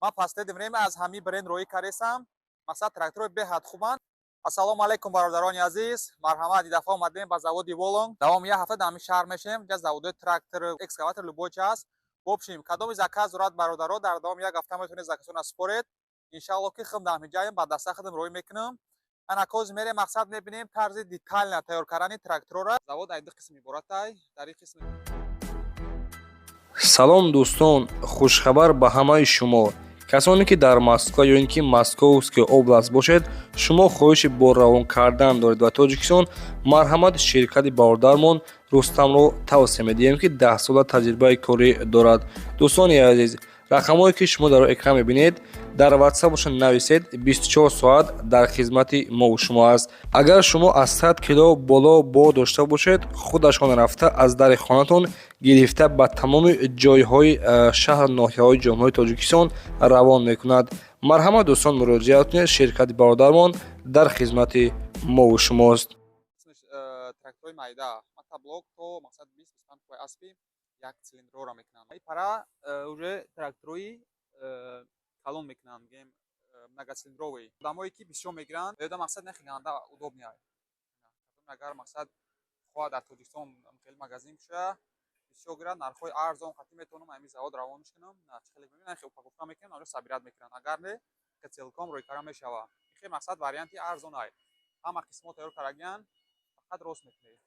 Ман последнее время аз ҳамин бренд роӣ кардесам. Мақсад, тракторои беҳад хубанд. Ассалому алайкум, бародарони азиз. Марҳамат, ин дафъа омадем ба заводи Волонг. Давоми як ҳафта дар ҳамин шаҳр мешем. Ҷа заводои трактор, экскаватор, любой чи ҳаст. В общем, кадоми заказ дорад, бародаро, дар давоми як ҳафта метавонед заказона супоред. Иншаалло, ки худам дар ҳамин ҷаем, ба даста худам роӣ мекунам. Ана коз мерем, мақсад, мебинем тарзи детально тайёр кардани тракторора. Завод ай ду қисм иборатай. Дар ин қисм Салом, дӯстон! Хушхабар ба ҳамаи шумо, касоне ки дар Москва ё ин ки Московская область бошед, шумо хоҳиши борравон кардан доред ба Тоҷикистон, марҳамат, ширкати бародармон Рустамро тавсия медиҳем, ки 10-сола таҷрибаи корӣ дорад. Дӯстони азиз, рақамҳое ки шумо дар экран мебинед, дар ватсапашон нависед, 24 соат дар хизмати мову шумо аст. Агар шумо аз 100 кило боло бор дошта бошед, худашон рафта аз дари хонатон гирифта, ба тамоми ҷойҳои шаҳр, ноҳияҳои Ҷумҳурии Тоҷикистон равон мекунад. Марҳамат, дӯстон, муроҷиат кунед, ширкати бародармон дар хизмати мову шумост. Тракторои майда, мотоблок, то мақсад 20-25 қувваи аспи, як цилиндрора мекунанд. И пара уже тракторои калон мекунанд, мегӯем, многоцилиндровый. Одамое ки бисёр мегиранд, ёда мақсад нахиганда удобный. Агар, мақсад, хоҳад дар Тоҷикистон хеле магазин кушоя, бисёр гирад, нархҳои арзон қатъӣ метавонам ҳамин завод равонш кунам. Хеле мебинам, упаковка мекунам, онҷо собирать мекунанд. Агар не, целиком рӯйкара мешава. Хеле, мақсад, варианти арзонай. Ҳама қисмҳо тайёр кардагиянд, фақат рост мекунед.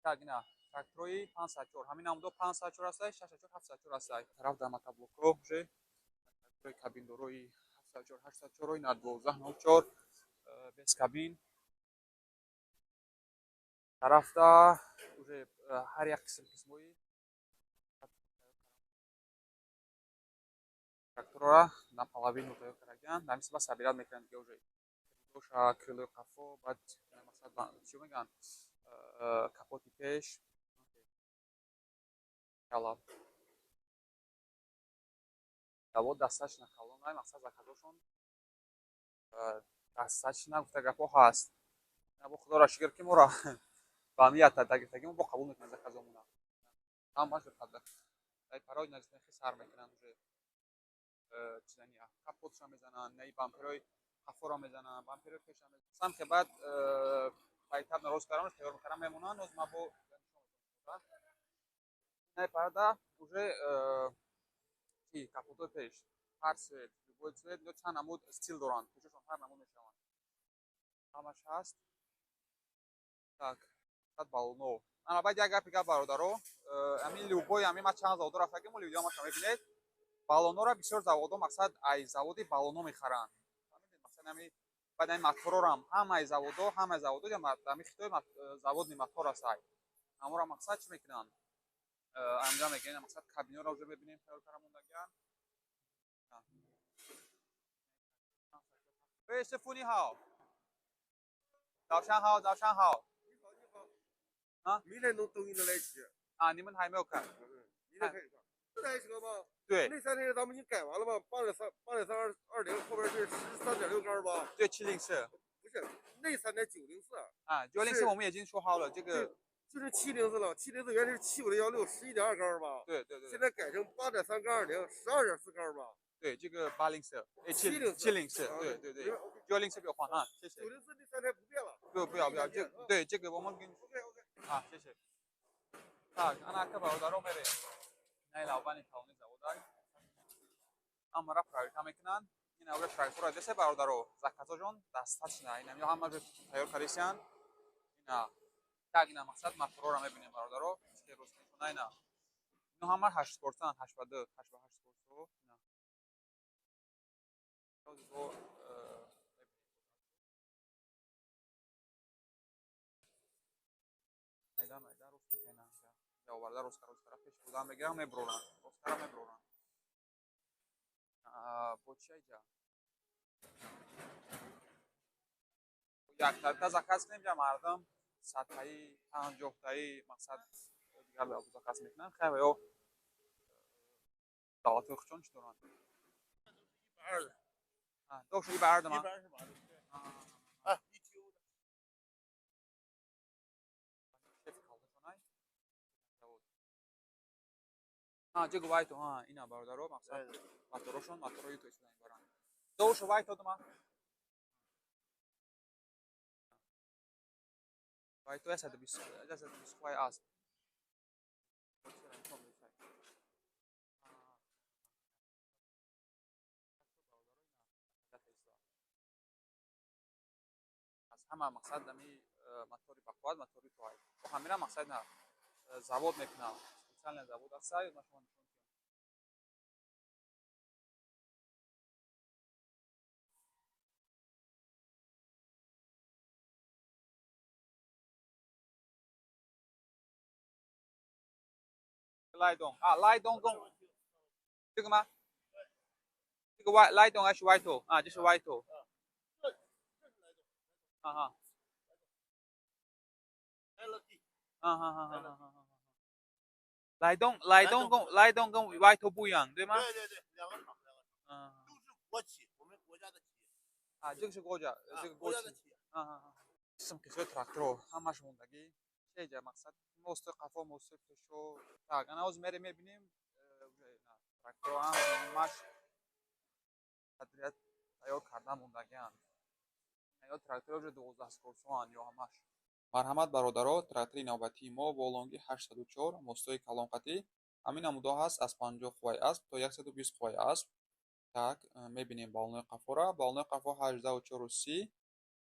Так, ина тракторои 504, ҳамин намудо 504 ҳастай, 604, 704 ҳастай. Тараф дар мотоблокҳо уже тракторои кабиндорои 704, 804, ина 1204 без кабин. Тарафта уже ҳар як қисм қисмҳои тракторора наполовину тайёр кардагиянд. Дар мисли ба собирать мекунанд дига уже доша, крылои қафо, баъд, мақсад, чӣ мегӯянд, капоти пеш. Яла, завод дасташна калонай, мақсад, заказошон дасташна гуфта гапҳо ҳаст. Бо худоро шукр, ки моро ба ҳамин ятадагиртагӣ мо бо қабул мекунем заказомона. Ҳамаш беқадр. Дар парои наздики сар мекунанд уже чизания, капотша мезананд, наи бамперои қафоро мезананд, бамперои пеша мезананд. Ки баъд поэтапно рост кардан, тайёр кардан мемонанд. Ноз ма бо най парада уже чи капотои пеш, ҳар цвет, любой цвет, ё чанд намуд стил доранд, пешашон ҳар намуд мешаванд, ҳамаш ҳаст. Так, балоно. Ана баъд як гапи гап, бародаро, ҳамин любой, ҳамин ма чанд заводо рафтагим, видеомаша мебинед, балонора бисёр заводо, мақсад, ай заводи балоно мехаранд. Мақсад, ҳами баъд ҳами моторорам ҳамаи заводо ҳами Хитой заводни мотор аст, ай ҳамора, мақсад, чӣ мекунанд, анҷом мекунанд. Мақсад, кабинора уже мебинем, тайёр карда мондагианд. 喂，师傅你好，早上好，早上好。你好，你好。啊，明天能东西能来齐。啊，你们还没有看？明天开始上。这台车吗？对。那三台咱们已经改完了吗？八点三，8.320，后边是13.6缸吧？对，704。不是，那三台904。啊，904我们已经说好了，这个。就是704了，704原来是75016，11.2缸吧？对对对。现在改成8.3杠20，12.4缸吧？对，这个804，哎，704，704，对对对，904不要换啊，谢谢。904那三台不变了。不不要不要，这对这个我们给你。 OK OK。啊，谢谢。Так, ана ака, бародаро, мерем. Най лавбани калони заводай. Ҳамара проверка мекунанд. Ин авра трактора десе, бародаро, заказожон дасташна. Ина ҳама тайёр кардисиянд. Ина так, ина, мақсад, моторора мебинем, бародаро. Чӣ рост мекунад ина. Ино ҳама 8 скоростан, 8 ба 2, 8 ба 8 скоростҳо. Ина. Бо майда майда рост мекунанд. Оварда рост кара пеш бурдан мегиранд, мебуроранд. Рост кара мебуроранд. Бо чи айҷа? Яктарта заказ кунем, ҷа мардум 100таи, 50таи, мақсад, дигар заказ мекунанд. Хай, ё давлатҳои худшон чӣ доранд? 都是120的吗？ 120的。啊，一 Q 的。啊，这个 Vito 啊，ина бародаро мақсад моторошон моторои то истифода мебаранд. 都是 Vito 的吗？Vito 120 120 қувваи асп. Аз ҳама мақсад ами мотори бақувват мотори тоай. Бо ҳамина мақсад на завод мекунам. Специально завод аст, ма шумо нишон медиҳам. 拉动啊，拉动跟这个吗？这个 Y 拉动还是 Y 头啊？这是 Y 头。啊哈。啊哈哈哈哈哈。莱东莱东跟莱东跟 Y 头不一样，对吗？对对对，两个厂，两个厂，嗯。都是国企，我们国家的企业。啊，这个是国家，这个国家的企业。啊啊啊！қисм қисми тракторо ҳамаш мондагӣ чеҷа мақсад мости қафо мости пешо. Так, ана ҳозир мерем мебинем тракторо ҳамаш тайёр карда мондагианд. Ё тракторо уже 12 скорсоанд ё ҳамаш. Марҳамат бародаро, трактори навбатии мо Волонги 804 мостои калонқатӣ. Ҳамин намудо ҳаст аз 50 қувваи асп то 120 қувваи асп. Так, мебинем балонои қафора. Балонои қафо 18,430,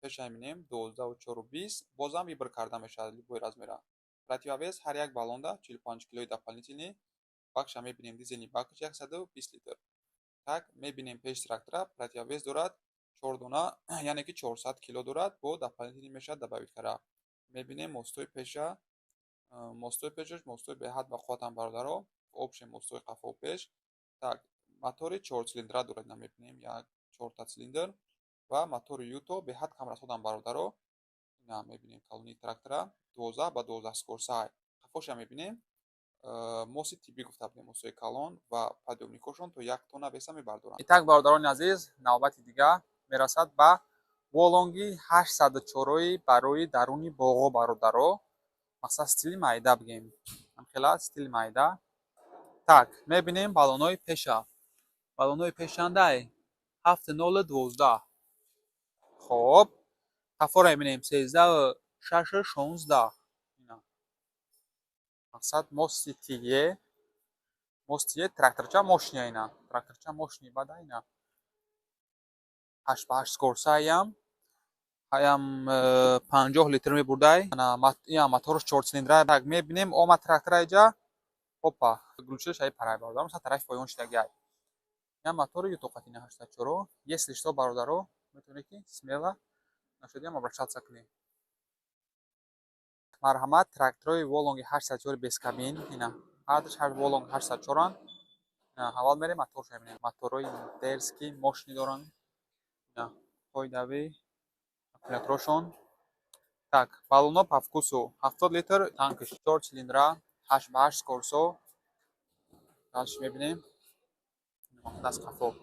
пеша мебинем 12,420, бозам выбор карда мешавад любой размера. Противовес ҳар як баллонда 45 килои дополнительный. Бакша мебинем дизельный бакаш 120 литр. Так, мебинем пеш трактора противовес дорад 4 дона, яъне ки 400 кило дорад, бо дополнительный мешавад добавить кара. Мебинем мостои пеша, мостои пешаш мостои беҳад бақувватанд бародаро, общий мостои қафо пеш. Так, мотори 4 цилиндра дорад, ина мебинем як 4 цилиндр ва мотори Юто беҳад кам расходанд бародаро. Ина мебинем калонии трактора 12 ба 12 скорсай. Қафоша мебинем моси тиббӣ гуфта будем, мосои калон ва подъёмникошон то 1 тонна веса мебардоранд. Итак, бародарони азиз, навбати дига мерасад ба Волонги 804 барои даруни боғо бародаро. Мақсад стили майда бигем. Ҳамхела стили майда. Так, мебинем баллонои пеша. Баллонои пешандай 7,012. Хоб, қафоро мебинем 13,616. Мақсад мости тие, мости тракторча мошина ина. Тракторча мошини бада ина. 8 ба 8 скорсаям. Ҳаям 50 литр мебурдай. Ина моторш 4 цилиндра. Так, мебинем ома трактора иҷа. Опа, глушилш ай парай бародаро, масалан тарафи поён шидагиай. Ина мотори ютоқатина 84. Если что, бародаро, метавонед ки смело нашудиам обращаться кунед. Марҳамат, тракторои Волонги 804 без кабин. Ина ҳардаш ҳар Волонг 804-анд. Аввал мерем моторш мебинем. Моторои дерзкий, мощный доранд. Ина пойдави аккумуляторошон. Так, баллоно по вкусу 70 литр, танкиш 4 цилиндра, 8 ба 8 скорсо. Дальше мебинем. Аз қафо.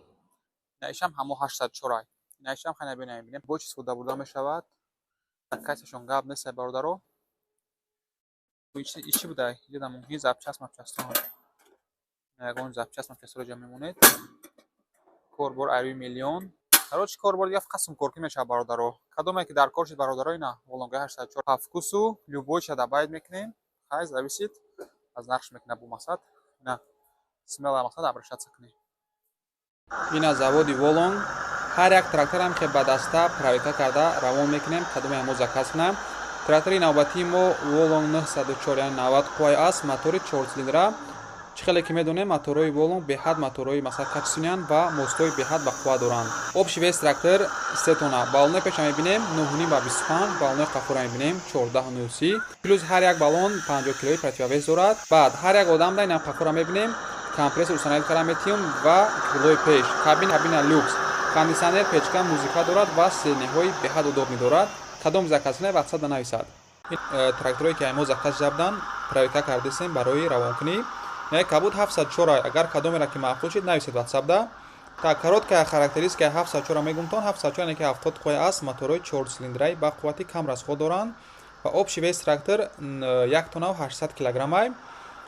Ина ишам ҳамо 804 ай. Ина ишам хай набинем. Бо чӣ истифода бурда мешавад? Касашон гап нест бародаро. Ичи будай? Иҷода мумкин запчаст мапчастон. Ягон запчаст мапчастро ҷа мемонед. Корбор айрӯи миллион. Короче, корбор дига фақат сумкоркӣ мешавад бародаро. Кадоме ки дар кор шид бародаро, ина Волонгаи 804 по вкусу любой ча добавить мекунем. Хай зависит аз нархш мекунад бо мақсад. Ина смело мақсад обращаться кунед. Ина заводи Волонг. Ҳар як тракторам ки ба даста проверка карда равон мекунем, кадоме мо заказ кунам. Трактори навбатии мо Волонг 904, яъне 90 қувваи асп, мотори 4 цилиндра. Чӣ хеле ки медонем, моторҳои Волонг беҳад моторҳои масалан качественныянд ва мостои беҳад ба қувват доранд. Общий вес трактор 3 тонна. Баллонои пеша мебинем 9,5 ба 25, баллонои қафора мебинем 14,30. Плюс ҳар як баллон 50 килои противовес дорад. Баъд ҳар як одам да инам қафора мебинем, компрессор установить карда метиҳем ва крылои пеш. Кабина люкс, кондитсионер, печка, музыка дорад ва сиденьяҳои беҳад удобный дорад. Кадом заказ кунед, WhatsApp да нависад. Тракторое ки мо заказ шуда буданд, проверка кардесем барои равонкунӣ. Як кабуд 704, агар кадомеро ки маъқул шид, нависед WhatsApp да. Так, короткая характеристика 704 мегумтон. 704 яъне ки 70 қувваи асп, моторҳои 4 цилиндраи ба қуввати кам расход доранд ва общий вес трактор 1 тонна 800 килограммай.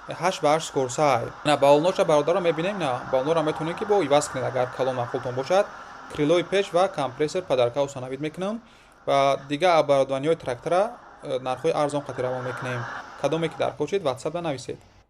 8 ба 8 скорсай. На баллоноша, бародаро, мебинем, на баллонро метавонем, ки бо иваз кунед, агар калон маъқултон бошад. Крылои пеш ва компрессор подарка установить мекунам ва дигар оборудованиҳои трактора нархҳои арзон қати равон мекунем. Кадоме ки дар кор шид, ватсапда нависед.